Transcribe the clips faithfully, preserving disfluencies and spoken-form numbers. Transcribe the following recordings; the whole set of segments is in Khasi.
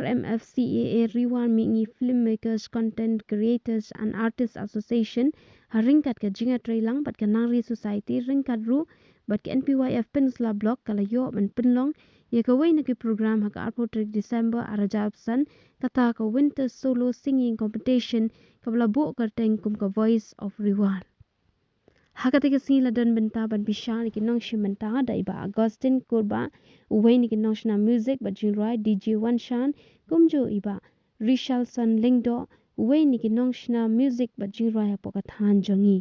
M F C A A Ri War Mihngi Filmmakers, Content Creators and Artists Association ha ryngkat ka Jingïatreilang bad ka Nangri Society ryngkat ruh bad ka N P Y F Peninsula Block ka la ïoh ban pynlong ïa kawei na ki program ha ka arphew tarik December arhajar arphew san, kata ka Winter Solo Singing Competition kaba la buh kyrteng kum ka Voice of Ri War. Ha kata ka sngi la don bynta ban pynshai ïa ki nongshim bynta da i Bah Augustine Kurbah, uwei na ki nongshna music bad jingrwai, D J Wanshan, kumjuh i Bah Richardson Lyngdoh, uwei na ki nongshna music bad jingrwai hapoh ka thaiñ jong ngi.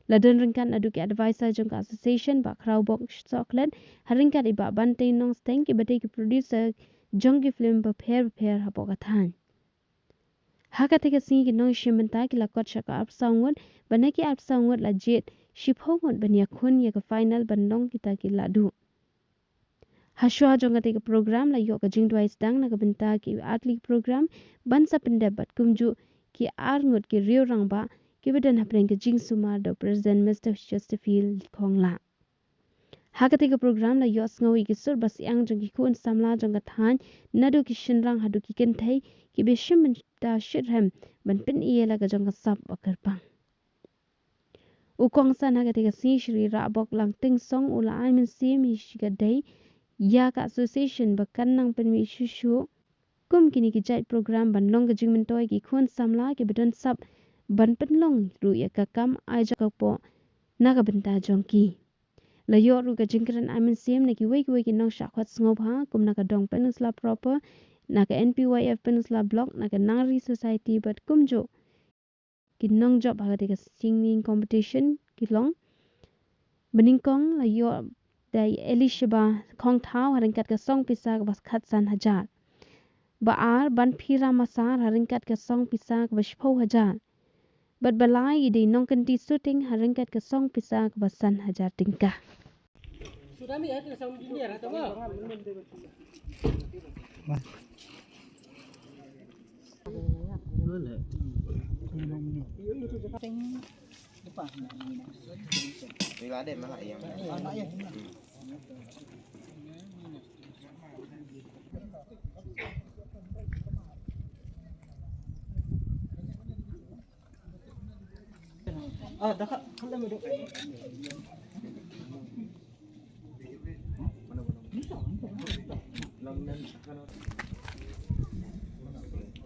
La don ryngkat naduh ki advisor jong ka association, Bah Khraw Bok Sohkhlet, ha ryngkat i Bah Bantei Nongsteng, kiba dei ki producer jong ki film bapher bapher hapoh ka thaiñ. Ha kata ka sngi ki nongshim bynta ki la kot sha ka arphew saw ngut, bad na ki arphew saw ngut la jied shiphew ngut ban ïakhun ïa ka final ban long kita ki lahduh. Hashwa jong kata ka program la ïoh ka jingduwai sdang na ka bynta ki artylli ki program ban sa pyndep bad kumjuh ki ar ngut ki riew rangbah kiba don hapdeng ka jingsumar da u President Mister Chesterfield Khonglah. Ha kata ka program la ïohsngew ïa ki sur ba syiang jong ki khun samla jong ka thaiñ, naduh ki shynrang haduh ki kynthei, kiba shim bynta shitrhem ban pyni ïa la ka jong ka sap ba kyrpang. U kongsan ha kata ka sngi Shri Rahbok Langtingsong u la ai mynsiem ïa shi ka dei ïa ka association ba kan nang pynmih shuh shuh kum kine ki jait program ban long ka jingmyntoi ki khun samla kiba don sap ban pynlong ruh ïa ka kam ai jaka poh na ka bynta jong ki. La ïoh ruh ka jingkren ai mynsiem na kiwei kiwei ki nongshah khot sngewbha kum na ka Dong Peninsula proper, na ka N P Y F Peninsula Block, na ka Nangri Society bad kumjuh ki nongjop ha kata ka singing competition ki long. Ba nyngkong la ïoh da i Elisheba Khongthaw ha ryngkat ka song pisa kaba khatsan hajar. Ba ar Banphira Massar ha ryngkat ka song pisa kaba shiphew hajar. Bad ba lai i dei Nongkynti Suting ha ryngkat ka song pisa kaba san hajar tyngka.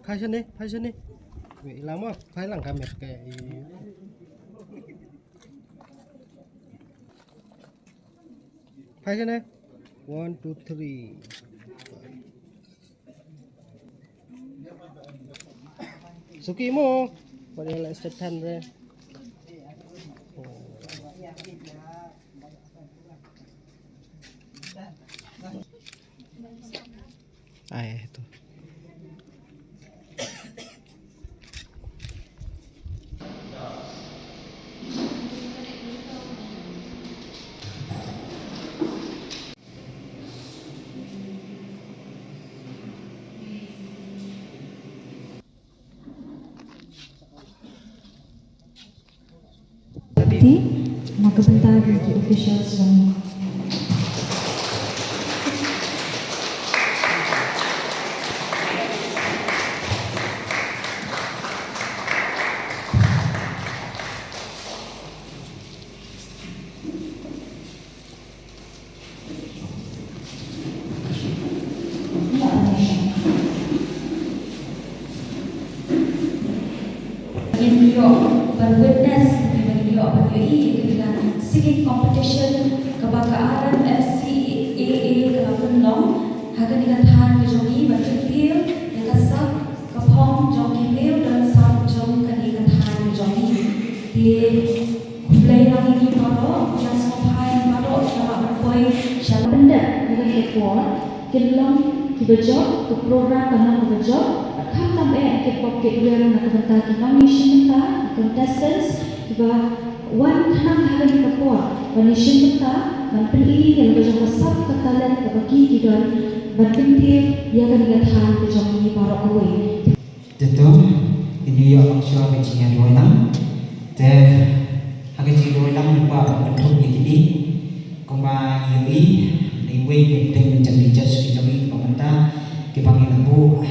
Phai shane, phai shane. Wei, lama phai lang ka met ka. Phai shane. One, two, three. Suki mo. Pada la step tan re. Ai, itu. Ti, na ka bynta ki officials jong Ngin ïoh ban witness, ngin ïoh ban ïohi ïa ka singing competition kaba ka R M F C A A ka la pynlong ha kane ka thaiñ ka jong ngi ban kyntiew ïa ka sap ka phong jong ki briew don sap jong kane ka thaiñ ka jong ngi. Te khublei lang ïa ngi baroh, ïa sngewbha ïa ngi baroh, ïa la ban poi sha pyndep ïa kane ka por, kin long kiba jop, ka program kan long kaba jop, bad khamtam eh kin pop kit wer na ka bynta ki nongïashim bynta, ki contestants, kiba wan khnang ha kane ka por ban ïashim bynta, ban pyni ïa la ka jong ka sap ka talent kaba ki ki don, ban kyntiew ïa kane ka thaiñ ka jong ngi baroh kawei. Te to, ngin ïoh lashai ka jingïaduwai lang. Te ha ka jingïaduwai lang ngi kwah ban pynthut ïa kine. Kumba ngi ïohi, ngi wei ki pdeng jong ki judge ki jong ngi ba mynta kiba ngi la buh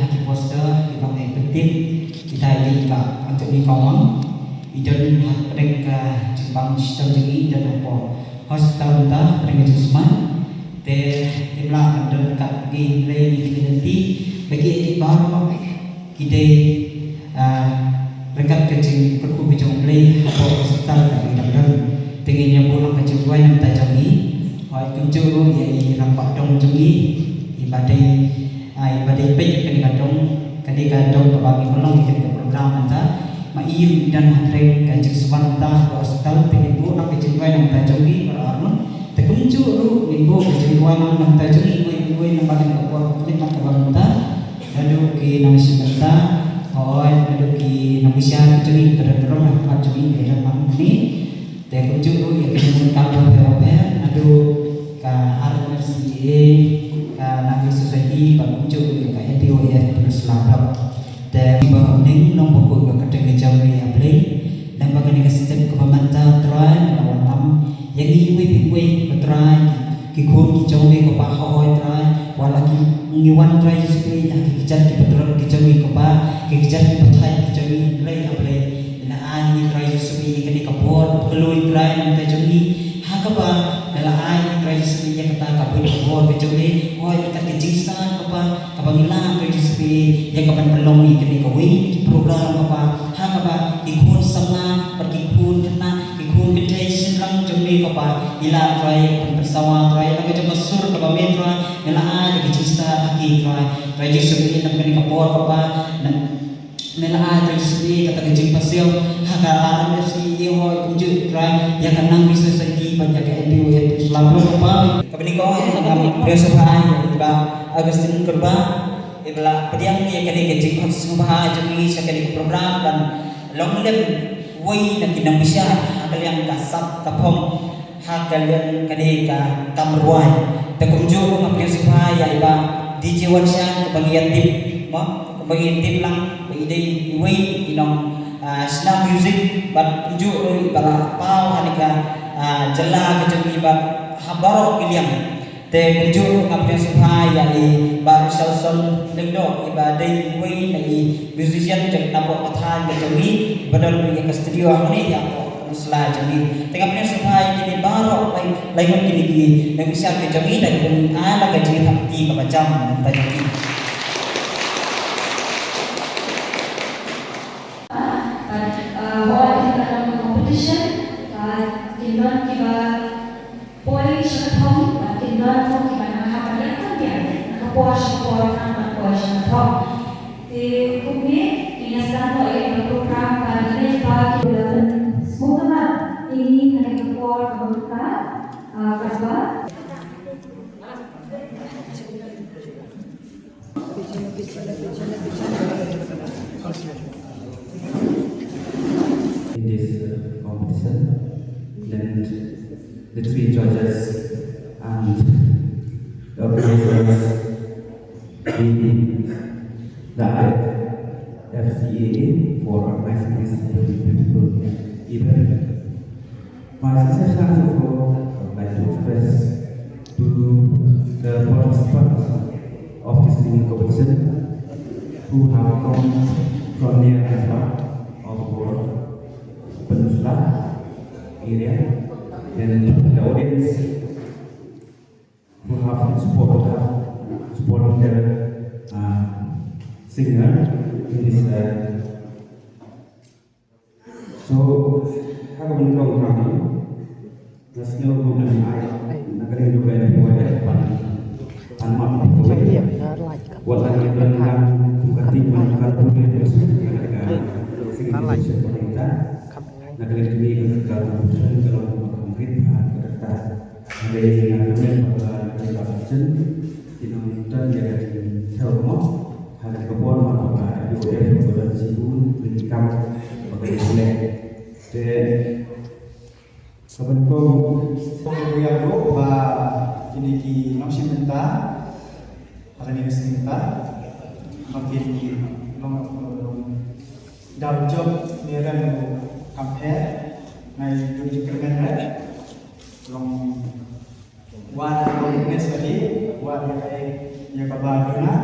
Anthony Kawang, i don hapdeng ka jingbang shitom jong i, i don hapoh hospital mynta hapdeng ka jingsman. Te im lah ban don kat ngi lei ni kine lynti, baki ki baroh ki dei, ah, ryngkat ka jingkyrkhu ka jong U Blei hapoh hospital ka i dang don. Te ngin ïa buh lang ka jingduwai na bynta jong i. Hooid, kumjuh ruh ïa i rangbah dong jong i, i ba dei, ah, i ba dei peit ïa kane ka dong, kane ka dong kaba ngi pynlong ïa kane ka program mynta. Ma i ruh i don hapdeng ka jingsman mynta hapoh hospital, te ngin buh lang ka jingduwai na bynta jong i baroh arngut. Te kumjuh ruh ngin buh ka jingduwai lang na bynta jong i uwei uwei namar kane ka por ka khyllipmat kaba mynta. Naduh ki nongshim bynta, hooid, naduh ki nongbishar ki jong i kiba don burom ha khmat jong i, kiba don ha khmat jong i. Te kumjuh ruh ïa ki nongmihkhmat bapher bapher, naduh ka R M F C A, ka Nongwei Society, bad kumjuh ruh ïa ka N P O F Peninsula Block. Te kiba ning nong ba kut ba ka teng ka jam ri A Blei. Lem bad kane ka step kaba mynta Trai, me la wanlam ïa ngi iwei pa iwei ko Trai, ki khun ki jong me ko Pa, hooid Trai, wat la ki ngi wan Trai Jisu, ïa ki kjat ki patrol ki jong me ko Pa, ki kjat ki pathait ki jong me, Blei A Blei. Me la ai ngi Trai Jisu ïa kane ka por kaba kloi Trai na bynta jong ngi. Ha kaba me la ai ngi Trai Jisu ïa kata ka buit ka bor ka jong me, hooid, ïa kata ka jingstad ko Pa, kaba ngi lah Trai Jisu ïa ka ban pynlong ïa kane kawei ki program ko Pa. Ha kaba ki khun samla bad ki khun khynnah, ki khun kynthei shynrang jong me ko Pa, ki lah Trai ïa ka ban pynsawa Trai ïa la ka jong ka sur kaba me Trai me la ai da ka jingstad ha ki Trai. Trai Jisu ïa na kane ka por ko Pa, na me la ai Trai Jisu ïa kata ka jingpasiaw ha ka R M F C A, hooid kumjuh Trai ïa ka Nongwei Society bad ïa ka N P O F Peninsula Block ko Pa. Kaba nyngkong ngam pdiang sngewbha ïa i Bah Augustine Kyrpang, i ba la pdiang ïa kane ka jingkhot sngewbha jong ngi sha kane ka program ban long lem uwei na ki nongbishar ha ka liang ka sap ka phong, ha ka liang kane ka kam rwai. Te kumjuh ruh nga pdiang sngewbha ïa i Bah D J Wanshang kaba ngi ïa tip, mo, kaba ngi ïa tip lang ba i dei iwei i nong, ah, shna music, bad kumjuh ruh i ba la paw ha kane ka, ah, jylla ka jong ngi bad ha baroh ki liang. Te kumjuh ruh nga pdiang sngewbha ïa i Bah Richardson Lyngdoh, i ba dei iwei na i musician jong napoh ka thaiñ ka jong ngi, ba don ïa ka studio hangne ïa ka Peninsula jong ngi. Te nga pdiang sngewbha ïa kine baroh, lai, lai ngut kine ki nongbishar ki jong ngi, da kaba ngi ai la ka jingïathap kti kaba jam na ka bynta jong ngi. Bad, uh, hooid, kin don competition, bad kin don kiba poi sha ka thong, bad kin don ruh kiba nang hap ban ïaid kham biang na ka por sha ka por, nang ban poi sha ka thong. Te kumne ngin ïa sdang noh ïa ka program, bad ine ba ki la pynsngewthuh ïa ngi ha kane ka por kaba mynta, ah, katba in this, uh, competition, and the three judges and the organizers, the, the I F C A A, for organizing this beautiful event. My sincere thanks also, I would like to express to the participants of this singing competition who have come from near and far of our peninsula area, and the audience who have support, have supported their, uh, singer in this, uh, So, ha kaba nyngkong, nga sngew ruh ba ai na ka liang jong ka N P O F ban, ban map kawei. Wat la ka liang jong ka, kum ka team, wan ka team, na ka liang jong ka, na ka liang jong ka, ka complete, ka, ka, ka, Hynrei nga kmen ba ka, ka session ki nang don ïa ka jingthew mo. Ha kane ka por ma ba ka N P O F ka don shibun ki kam ba ka ïa pynlong. Te ka ban kong, kong ïa ruh ba kine ki nongshim bynta ha kane ka sien mynta ba kin long, long dap jop ne rem ruh kam pher. Nga ïa ïoh jingkyrmen re. Long wan long nes lagi, wan ïa ka, ïa ka ba duna.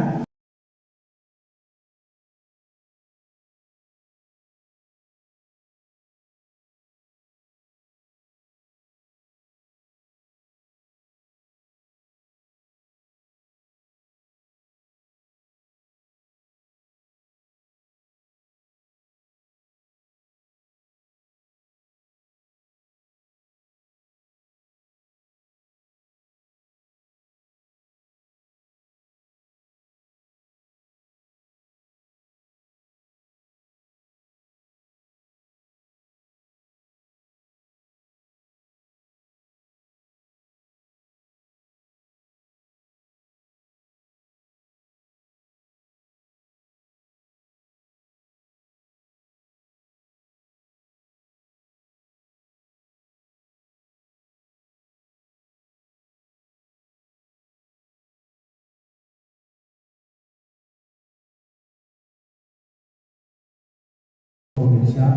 Pynshai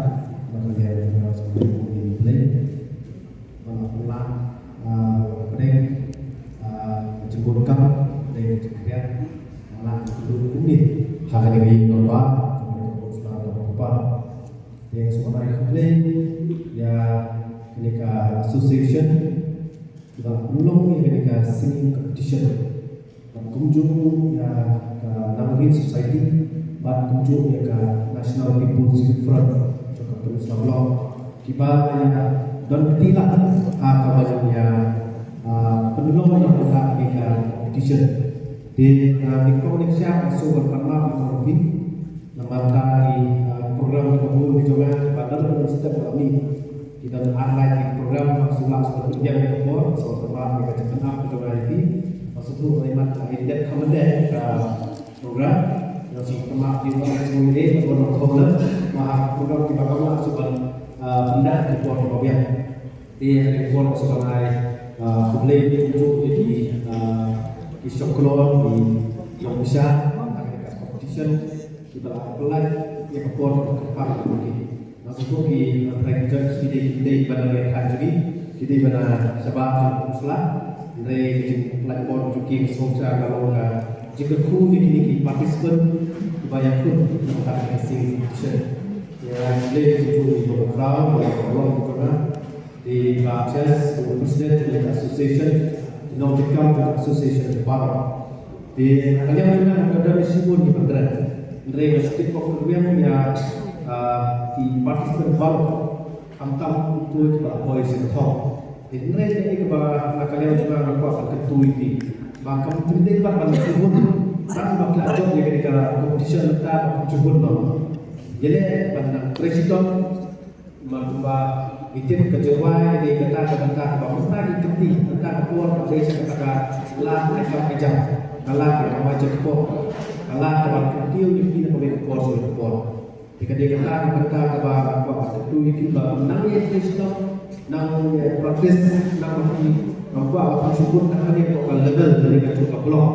ba ka liang jong nga sngewbha ïa U Blei ba la pynlah, ah, pdeng, ah, ka jingbun kam, pdeng ka jingkhriat, ba la pynduh kumne ha kane ka ïing dorbar jong ka Council dorbar. Te sngewbha ai khublei ïa kane ka association kiba la pynlong ïa kane ka singing competition. Bad kumjuh ïa ka Nongrim Society, bad kumjuh ïa ka National People's Youth Front jong ka Pynursla Block, kiba ïa don kti lah ha kaba ïa, ah, pynlong ïa kane ka competition. Te, ah, nyngkong nyngkong nga sngewbha ban pan map ïa phi namar ba ki, ah, program kiba bun ki jong nga kiba don ha step ba la mih. Ki don ar lai ki program, nga sngewbha sngewbha pynbiang ïa ka por, sngewbha pynmap ïa ka jingpynap ka jong nga ïa phi. Nga sngewbha ïa mat ïa dep kham dep ka program. Nga sngewbha pynmap ïa ka jingpynap ïa ka jong nga, ba ha ka program kiba kam lah sngewbha, ah, pyndah ïa ka por kaba biang. Te ha kane ka por nga sngewbha ai, ah, khublei kumjuh ïa ki, ah, ki shongkhlor, ki nongpynshai ha kane ka competition, kiba la pynlait ïa ka por kaba kyrpang ïa ki. Nga sngewthuh ki, ah, trai ki judge ki dei, ki dei ban ïa ka jong ki, ki dei ban shabar jong u sla. Hynrei ka jingpynlait por jong ki ka sngewsih ka long ka jingkyrkhu ïa kine ki participant kiba ïakhun ha kane ka singing competition. Ïa, khublei kumjuh ïa ki ba khraw, ba la long jong nga. Te Bah Chas, u President jong ka association, ki nongtrei kam jong ka association baroh. Te na ka liang jong nga nga don shibun ki ba kren. Hynrei nga shu tip ba kyrwiang ïa, ah, ki participant baroh. Khamtam uto kiba la poi sha ka thong. Te hynrei kaei kaba na ka liang jong nga nga kwah ban kyntu ïa phi. Ba kam dei pat ban shibun. Tang ba ki la jop ïa kane ka competition mynta ba kam shibun noh. Ïaleh ban nang trei shitom. Namar kumba ngi tip ka jingrwai ka dei kata ka bynta kaba mynta ki kynti, mynta ka por ka dei sha kata ka lad ka jam ka jam, ka lad ka kamai jingkyrpad, ka lad kaba kyntiew ïa phi na kawei ka por sha kawei ka por. Te ka dei kata ka bynta kaba kwah ban kyntu ïa phi ba nang ïa trei shitom, nang ïa practice, nang ïa phi, nang kwah ban pynshibun tang hangne hapoh ka level kane ka jong ka block.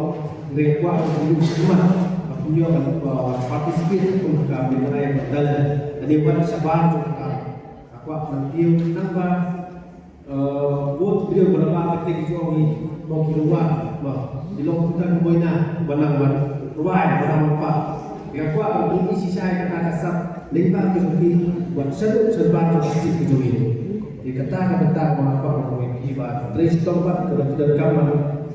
Hynrei kwah ban pynshibun, ban pynïoh ban, uh, participate kum ka bynta ka talent. Kane wan shabar jong ka Nga kwah ban kiew tang ba, eh, bun briew ba la ba ka teng jong ngi, ba ki ruh wan, ba ki long kumta ki boina ba nang ban rwai, ba nang ban pah. Nga kwah ban pyni shisha ïa kata ka sap lyngba ka jong ki, wat shaduh shabar jong ka sap ka jong ngi. Ïa kata ka bynta ba nga kwah ban ong ïa phi ba trei shitom bad ka dei ka kam ban,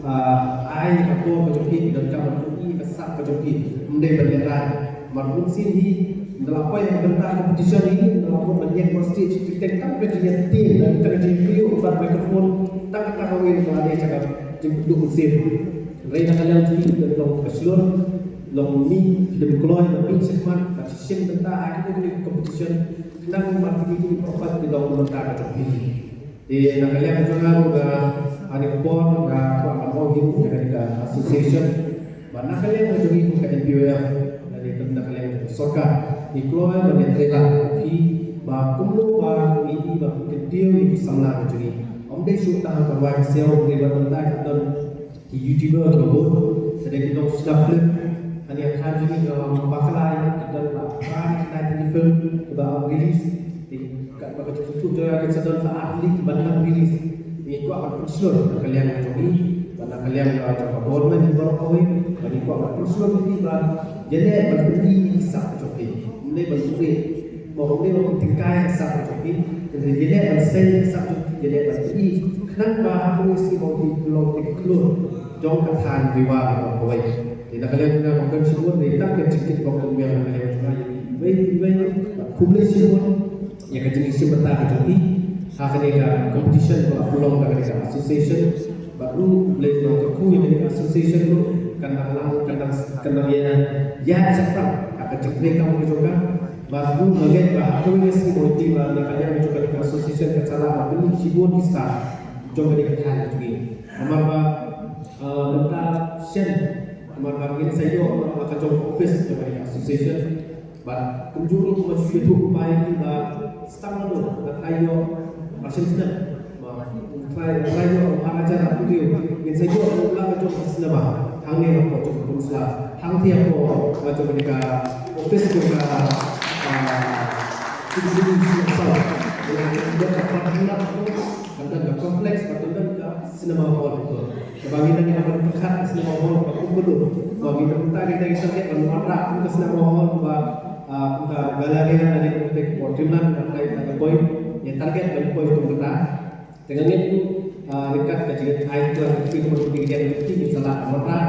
ah, ai ka por ka jong ki, ka dei ka kam ban pyni ka sap ka jong ki. Ym dei ban lehrain. Namar bun sien hi, ynda la poi ha ka bynta competition hi, ynda la poi ban ïeng on stage, ki teng tang ka jingïatieng, tang ka jingïabriew bad microphone, tang kata kawei ka la dei sha ka jingpynduh mynsiem. Hynrei na ka liang jong ngi, ka long ka shlur, long mih, ki dei kloi, ba mih shakhmat, ba shisien bynta ha kine ki competition, khnang ba kine ki paidbah ki long bynta ka jong phi. Te na ka liang jong nga ruh nga, ha kane ka por nga kwah ban ong hi ruh ïa kane ka association. Ba na ka liang jong ngi kum ka N P O F, lane na ka liang jong ka sorkar, ngi kloi ban ïatrei lad ïa phi ba kumno ba ngi i ba phi kyntiew ïa ki samla ka jong ngi. Ym dei shuh tang ha ka rwai ka siaw, hynrei ba mynta ki don ki YouTuber kiba bun, sa dei ki nongshna film. Hangne ha khmat jong ngi nga bakla ïa ki don ba phra tylli ki film kiba release. Te katba ka jingsngewthuh jong nga ka sa don sa ar tylli kiba nang release. Ngi kwah ban pynshlur na ka liang jong ngi, bad na ka liang jong ka government baroh kawei, bad ngi kwah ban pynshlur ïa ki ba ïaleh ban pyni ki sap jong ki. Ym dei ban pyni Mo, ym dei ban pyntyngkai ka sap ka jong ki, hynrei ïaleh ban sei ka sap jong ki, ïaleh ban pyni. Khnang ba ha kawei ka sngi ba ki long ki khlur jong ka thaiñ Ri War baroh kawei. Te na ka liang jong nga nga kyrpad shibun, dei tang ka jingkit bok kyrwiang na ka liang jong nga ïa phi iwei pa iwei. Bad khublei shibun ïa ka jingïashim bynta ka jong phi ha kane ka competition ba la pynlong da kane ka association. Bad ruh U Blei u kyrkhu ïa kane ka association ruh kan nang, kan nang, kan nang ïa, ïa shaphrang ha ka jingtrei kam ka jong ka. Bad ruh nga ngeit ba ha kawei ka sngi ba ngi tip ba na ka liang jong kane ka association kan sa lah ban pynmih shibun ki star jong kane ka thaiñ ka jong ngi. Namar ba, eh, mynta shen, namar ba ngin sa ïoh la ka jong office jong kane ka association. Bad kumjuh ruh nga shu ïathuh ba ïa ki ba stang naduh nga try ïoh ba shen snem. Ba try, try ïoh ba hajar arphew hynriew. Ngin sa ïoh ruh la ka jong ka cinema hangne hapoh jong ka Pynursla. Hangtei hapoh ka jong ka office jong ka, ah, Kan don ka complex, kan don ka cinema hall. Kaba ngi dang ïa pyrkhat ka cinema hall kaba kumno. Ba ngi dang target, dang target ban wanrah kum ka cinema hall, kaba, ah, kum ka gallery lane kum ka dreamland, ka target ban poi kum kata. Te nga ngeit ruh, ah, ryngkat ka jingïaid ai kyllang ka Kynthei, ka Kynthei ngin sa lah ban wanrah.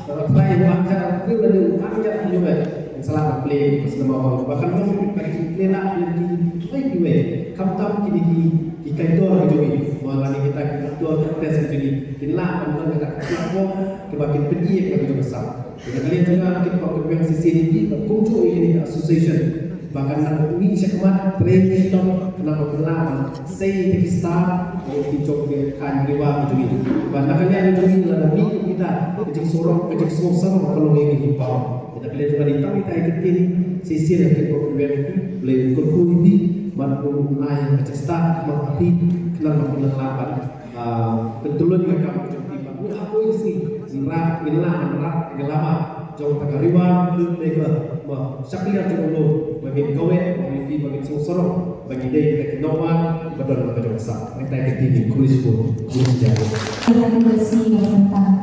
Ba ka Kynthei u anjam, u anjam u anjam u anjam, ngin sa lah ban plie ka cinema hall. Ba kan long ka jingplie lah ïa ki kiwei kiwei. Khamtam kine ki, ki kaitor ki jong ngi. Ba lane kita ki actor actress ki jong ngi. Kin lah ban don kata ka platform kiba kin pyni ïa ka jong ka sap. Te na ka liang jong nga, ki pop ki biang C C D P, ba kumjuh ïa kine ki association ba kan nang mih shakhmat, trei shitom, khnang ba kin lah ban sei ïa ki star, ïa ki jong ki khaiñ riwar ki jong ngi. Ba na ka liang jong ngi, lada mih kum kita, ka jingsngew, ka jingsngew sarong ka long ïa ngi baroh. Te na ka liang jong nga, dei tang ïa kita ki ktien shisien, ki pop ki biang, U Blei un kyrkhu ïa phi, ban pynlong ïa ka jingstad, ban ha phi, khnang ba kin lah ban Ah, pyntyllun ïa ka kam ka jong phi, ba haduh ha kawei ka sngi ngin rah, ngin lah ban rah ïa ka lama jong kata ka riwar filmmaker, ba shakliar jong u lum ba ngin kaweh, ba ngin, ba ngin sngewsarong ba ngi dei kita ki nongwan ba don la ka jong ka sap. Nangta ka dei ka khublei shibun. Khublei shibun. Khublei shibun, Bah.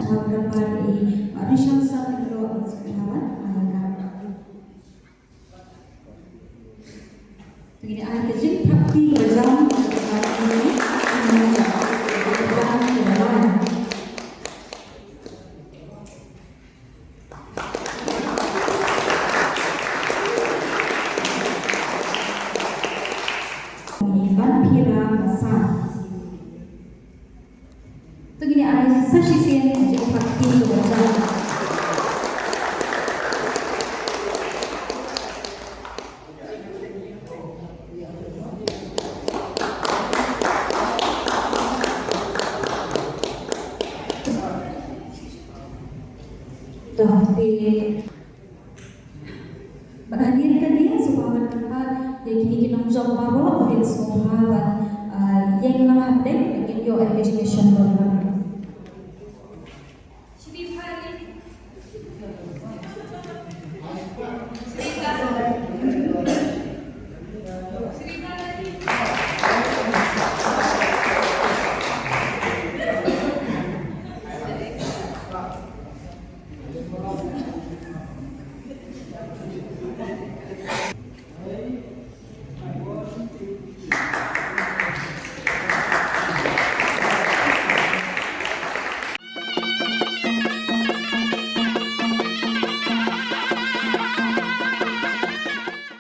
Khamtam pat i Bah Risham Sangh Lyngdoh, Sukhihawan, ai ka. Ngin ai ka jingpynthikna ba jam. Ban Phira Masa. To ngin ai sa shisien jingpynthikna ba jam. To, te bad hadien kane, sngewbha ban kyrpad ïa kine ki nongjop baroh ba kin sngewbha ban, ah, ïeng lang hapdeng, ba kin ïoh ïa ka jingïashem bad